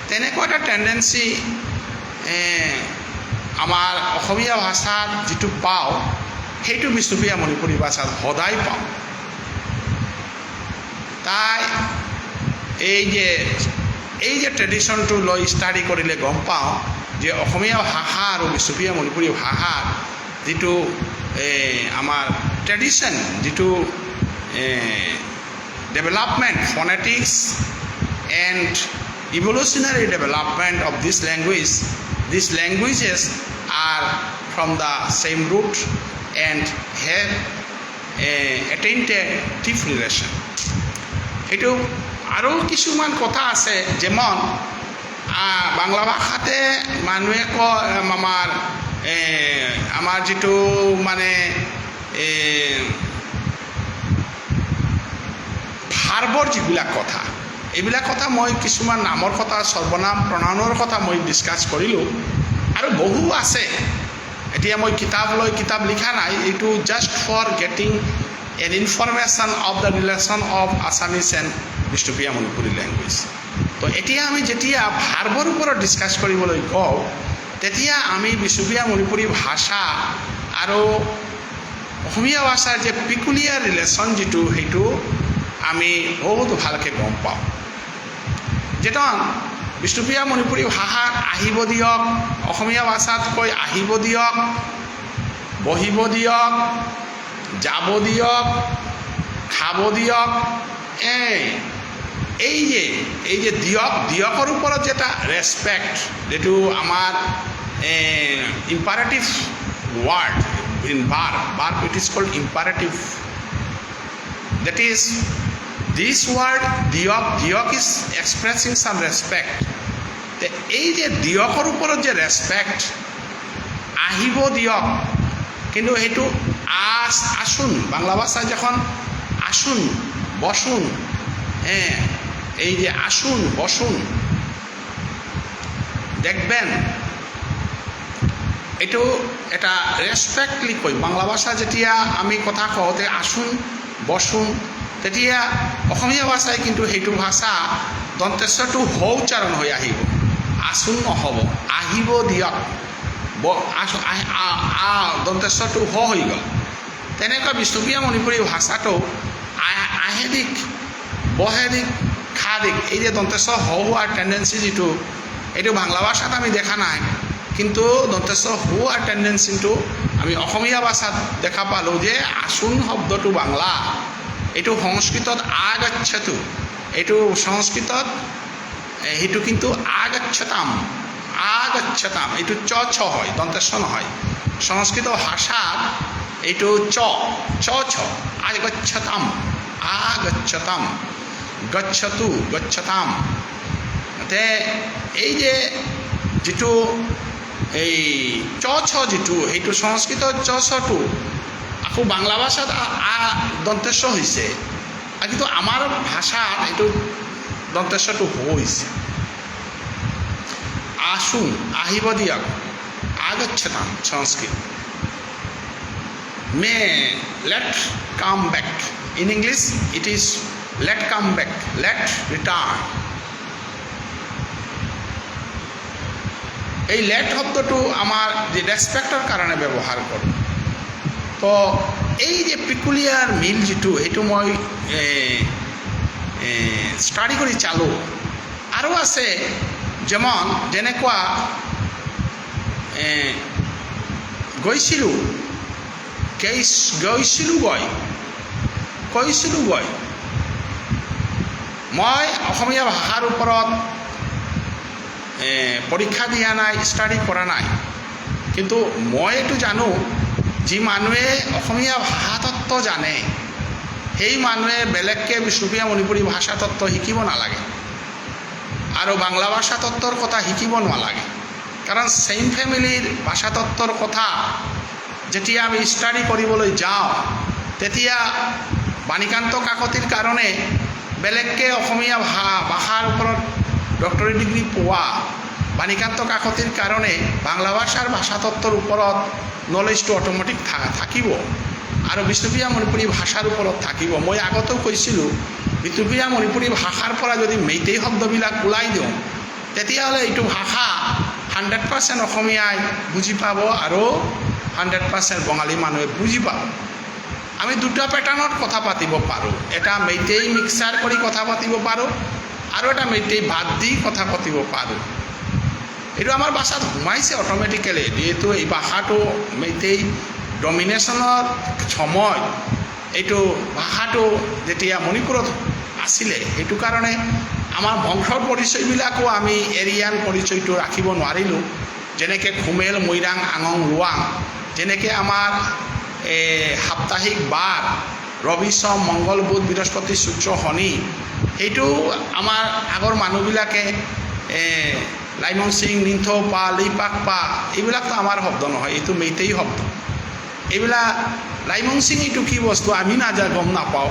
তেনেকুৱা এটা টেণ্ডেঞ্চি আমাৰ অসমীয়া ভাষাত যিটো পাওঁ, সেইটো বিষ্ণুপ্ৰিয়া মণিপুৰী ভাষাত সদায় পাওঁ। তাই এই যে ট্ৰেডিশ্যনটো লৈ ষ্টাডি কৰিলে গম পাওঁ যে অসমীয়া ভাষা আৰু বিষ্ণুপ্ৰিয়া মণিপুৰী ভাষাৰ যিটো আমাৰ ট্ৰেডিশ্যন, যিটো development, phonetics and evolutionary development of this language, these languages are from the same root and have attained a deep relation. এইটো আৰু কিছুমান কথা আছে, যেমন বাংলা ভাষাতে মানুহে কয়, আমাৰ যিটো মানে ভাৰ্বৰ যিবিলাক কথা, এইবিলাক কথা মই কিছুমান নামৰ কথা, সৰ্বনাম, প্ৰণাউনৰ কথা মই ডিছকাছ কৰিলোঁ আৰু বহু আছে। এতিয়া মই কিতাপ লৈ কিতাপ লিখা নাই, এইটো just for getting an information of the relation of Assamese and Bishnupriya Manipuri language. তো তো এতিয়া আমি যেতিয়া ভাৰ্বৰ ওপৰত ডিছকাছ কৰিবলৈ কওঁ, তেতিয়া আমি বিষ্ণুপ্ৰিয়া মণিপুৰী ভাষা আৰু অসমীয়া ভাষাৰ যে পিকুলিয়াৰ ৰিলেশ্যন যিটো, সেইটো আমি বহুত ভালকৈ গম পাওঁ। যেন বিষ্ণুপ্ৰিয়া মণিপুৰী ভাষাত আহিব দিয়ক, অসমীয়া ভাষাত কয় আহিব দিয়ক, বহিব দিয়ক, যাব দিয়ক, খাব দিয়ক। এই যে দিয়ক, দিয়কৰ ওপৰত যে এটা ৰেচপেক্ট, যিটো আমাৰ imperative word in verb, it is called imperative, that is, this word দিয়ক, দিয়ক is expressing some respect. এই যে দিয়কৰ ওপৰত যে ৰেচপেক্ট, আহিব দিয়ক, কিন্তু সেইটো আসুন, বাংলা ভাষায় যখন আসুন, বসুন, হ্যাঁ, এই যে আসুন, বসুন, দেখবেন এইটো এটা ৰেচপেক্টলি কয়। বাংলা ভাষা যেতিয়া আমি কথা কওঁতে আসুন, বসুন, তেতিয়া অসমীয়া ভাষাই কিন্তু সেইটো ভাষা দন্তেশ্বৰটো হ উচ্চাৰণ হৈ আহিব, আসুন নহ'ব। আহিব দিয়ক, ব আ আ দন্তেশ্বৰটো হ হৈ গ'ল। তেনেকুৱা বিষ্ণুপ্ৰিয়া মণিপুৰী ভাষাটো আহে দিক, বহে দিক, খা দিক, এই যে দন্তেশ্বৰ হ হোৱাৰ টেণ্ডেঞ্চি যিটো, এইটো বাংলা ভাষাত আমি দেখা নাই। কিন্তু দন্তেশ্বৰ হোৱাৰ টেণ্ডেঞ্চিটো আমি অসমীয়া ভাষাত দেখা পালোঁ যে আসুন শব্দটো বাংলা, এইটো সংস্কৃতত আগচ্ছতু, এইটো সংস্কৃতত সেইটো কিন্তু আগচ্ছতাম, আগচ্ছতাম, এইটো চ ছ হয়, দন্তেশ্ব নহয়। সংস্কৃত ভাষাত এইটো চ চ ছ, আগচ্ছতাম, আগচ্ছতাম, গচ্ছতু, গচ্ছতাম। তে এই যে যিটো এই চ ছ যিটো, সেইটো সংস্কৃতত চ ছটো আকৌ বাংলা ভাষাত আ দন্তেশ্ব হৈছে, কিন্তু আমাৰ ভাষাত এইটো দন্তেশ্বৰটো হৈছে। আসুন, আহিব দিয়ক, আগচ্ছতাম সংস্কৃত। May, let come back, in English it is let come back, let return. এই লেট শব্দটো আমাৰ যে ৰেচপেক্টৰ কাৰণে ব্যৱহাৰ কৰোঁ। তো এই যে পিকুলিয়াৰ মিল যিটো, সেইটো মই ষ্টাডি কৰি চালোঁ। আৰু আছে, যেমন যেনেকুৱা গৈছিলোঁ, গৈছিলোঁ গৈ, কৈছিলোঁ গৈ। মই অসমীয়া ভাষাৰ ওপৰত পৰীক্ষা দিয়া নাই, ষ্টাডি কৰা নাই, কিন্তু মই এইটো জানো, যি মানুহে অসমীয়া ভাষাতত্ত্ব জানে, সেই মানুহে বেলেগকৈ বিষ্ণুপ্ৰিয়া মণিপুৰী ভাষাতত্ত্ব শিকিব নালাগে আৰু বাংলা ভাষাতত্ত্বৰ কথা শিকিব নালাগে। কাৰণ ছেইম ফেমিলিৰ ভাষাতত্ত্বৰ কথা যেতিয়া আমি ষ্টাডি কৰিবলৈ যাওঁ, তেতিয়া বাণীকান্ত কাকতিৰ কাৰণে বেলেগকৈ অসমীয়া ভাষাৰ ওপৰত ডক্টৰী ডিগ্ৰী পোৱা বাণীকান্ত কাকতিৰ কাৰণে বাংলা ভাষাৰ ভাষাতত্ত্বৰ ওপৰত নলেজটো অট'মেটিক থাকিব আৰু বিষ্ণুপ্ৰিয়া মণিপুৰী ভাষাৰ ওপৰত থাকিব। মই আগতেও কৈছিলোঁ, বিষ্ণুপ্ৰিয়া মণিপুৰী ভাষাৰ পৰা যদি মেইতেই শব্দবিলাক ওলাই দিওঁ, তেতিয়াহ'লে এইটো ভাষা 100% অসমীয়াই বুজি পাব আৰু 100% বঙালী মানুহে বুজি পাব। আমি দুটা পেটাৰ্ণত কথা পাতিব পাৰোঁ। এটা মেইতেই মিক্সাৰ কৰি কথা পাতিব পাৰোঁ আৰু এটা মেইতেই বাদ দি কথা পাতিব পাৰোঁ। এইটো আমাৰ ভাষাত সোমাইছে অট'মেটিকেলি, যিহেতু এই ভাষাটো মেইতেই ডমিনেশ্যনৰ সময়ত এইটো ভাষাটো যেতিয়া মণিপুৰত আছিলে, সেইটো কাৰণে আমাৰ বংশৰ পৰিচয়বিলাকো আমি এৰিয়ান পৰিচয়টো ৰাখিব নোৱাৰিলোঁ। যেনেকৈ খুমেল, মৈৰাং, আঙং, ৰোৱাং, যেনেকৈ আমাৰ এই সাপ্তাহিক বাৰ ৰবি, সোম, মংগল, বুধ, বৃহস্পতি, শুক্ৰ, শনি, সেইটো আমাৰ আগৰ মানুহবিলাকে লাইমন সিং, নিন্থৌ পা, লিপাক পা, এইবিলাকতো আমাৰ শব্দ নহয়, এইটো মেইতেই শব্দ। এইবিলাক লাইমন সিং এইটো কি বস্তু আমি গম নাপাওঁ,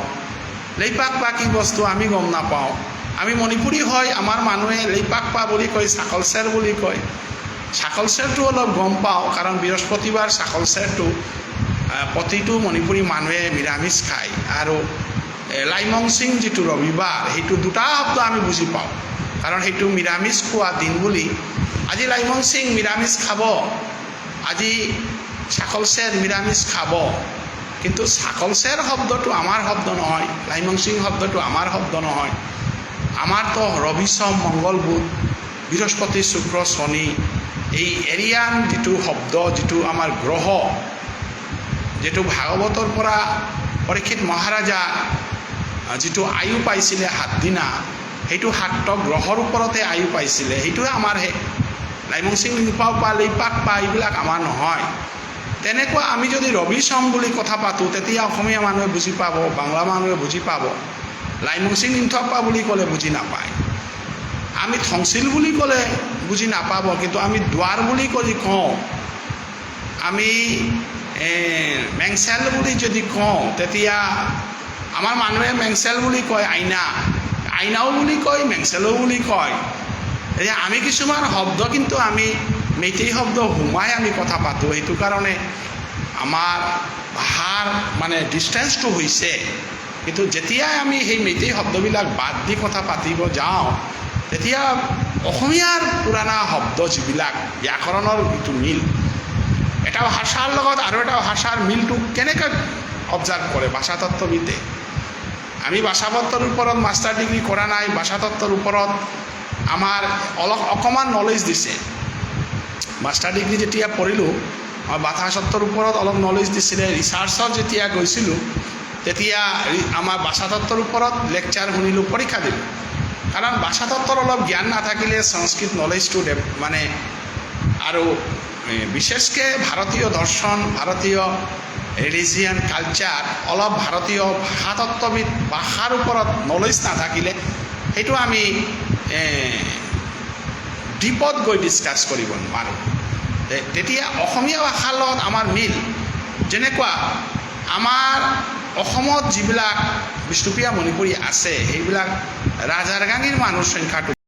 লেইপাক পা কি বস্তু আমি গম নাপাওঁ। আমি মণিপুৰী হয়, আমাৰ মানুহে লেইপাক পা বুলি কয়, চাকল চেৰ বুলি কয়। চাকল চেৰটো অলপ গম পাওঁ, কাৰণ বৃহস্পতিবাৰ চাকল চেৰটো প্ৰতিটো মণিপুৰী মানুহে নিৰামিষ খায়। আৰু লাইমং সিং যিটো ৰবিবাৰ, সেইটো দুটা শব্দ আমি বুজি পাওঁ। কাৰণ সেইটো নিৰামিষ খোৱা দিন বুলি। আজি লাইমন সিং নিৰামিষ খাব, আজি চাকলচেৰ নিৰামিষ খাব, কিন্তু চাকলচেৰ শব্দটো আমাৰ শব্দ নহয়, লাইমন সিং শব্দটো আমাৰ শব্দ নহয়। আমাৰতো ৰবি, সোম, মংগল, বুধ, বৃহস্পতি, শুক্ৰ, শনি, এই এৰিয়ান যিটো শব্দ, যিটো আমাৰ গ্ৰহ, যিটো ভাগৱতৰ পৰা পৰীক্ষিত মহাৰাজা যিটো আয়ু পাইছিলে 7 দিনা, সেইটো সাতটা গ্ৰহৰ ওপৰতে আয়ু পাইছিলে। সেইটোৱে আমাৰ। সেই লাইমং সিং লিপাও পা লিপাক পা, এইবিলাক আমাৰ নহয়। তেনেকুৱা আমি যদি ৰবি সোম বুলি কথা পাতোঁ, তেতিয়া অসমীয়া মানুহে বুজি পাব, বাংলা মানুহে বুজি পাব। লাইমং সিং নিমথপা বুলি ক'লে বুজি নাপায়। আমি থংচিল বুলি ক'লে বুজি নাপাব। কিন্তু আমি দুৱাৰ বুলি যদি কওঁ, আমি মেংচেল বুলি যদি কওঁ, তেতিয়া আমাৰ মানুহে মেংচেল বুলি কয়, আইনা, আইনাও বুলি কয়, মেংচেলো বুলি কয়। এতিয়া আমি কিছুমান শব্দ কিন্তু আমি মেইতেই শব্দ সোমাই আমি কথা পাতোঁ। সেইটো কাৰণে আমাৰ ভাষাৰ মানে ডিষ্টেঞ্চটো হৈছে। কিন্তু যেতিয়াই আমি সেই মেইতেই শব্দবিলাক বাদ দি কথা পাতিব যাওঁ, তেতিয়া অসমীয়াৰ পুৰাণা শব্দ যিবিলাক ব্যাকৰণৰ যিটো মিল, এটা ভাষাৰ লগত আৰু এটা ভাষাৰ মিলটো কেনেকৈ অবজাৰ্ভ কৰে ভাষাতত্ত্ববিদে? আমি ভাষাতত্ত্বৰ ওপৰত মাষ্টাৰ ডিগ্ৰী কৰা নাই। ভাষাতত্ত্বৰ ওপৰত আমাৰ অলপ অকণমান নলেজ দিছে। মাষ্টাৰ ডিগ্ৰী যেতিয়া পঢ়িলোঁ মই, ভাষাতত্ত্বৰ ওপৰত অলপ নলেজ দিছিলে। ৰিচাৰ্চত যেতিয়া গৈছিলোঁ, তেতিয়া আমাৰ ভাষাতত্ত্বৰ ওপৰত লেকচাৰ শুনিলোঁ, পৰীক্ষা দিলোঁ। কাৰণ ভাষাতত্ত্বৰ অলপ জ্ঞান নাথাকিলে সংস্কৃত নলেজটো মানে আৰু বিশেষকৈ ভাৰতীয় দৰ্শন, ভাৰতীয় ৰিলিজিয়ন, কালচাৰ, অলপ ভাৰতীয় ভাষাতত্ত্ববিদ ভাষাৰ ওপৰত নলেজ নাথাকিলে সেইটো আমি ডিপত গৈ ডিছকাছ কৰিব নোৱাৰোঁ। তেতিয়া অসমীয়া ভাষাৰ লগত আমাৰ মিল যেনেকুৱা, আমাৰ অসমত যিবিলাক বিষ্ণুপ্ৰিয়া মণিপুৰী আছে, সেইবিলাক ৰাজাৰ গাঙীৰ মানুহৰ সংখ্যাটো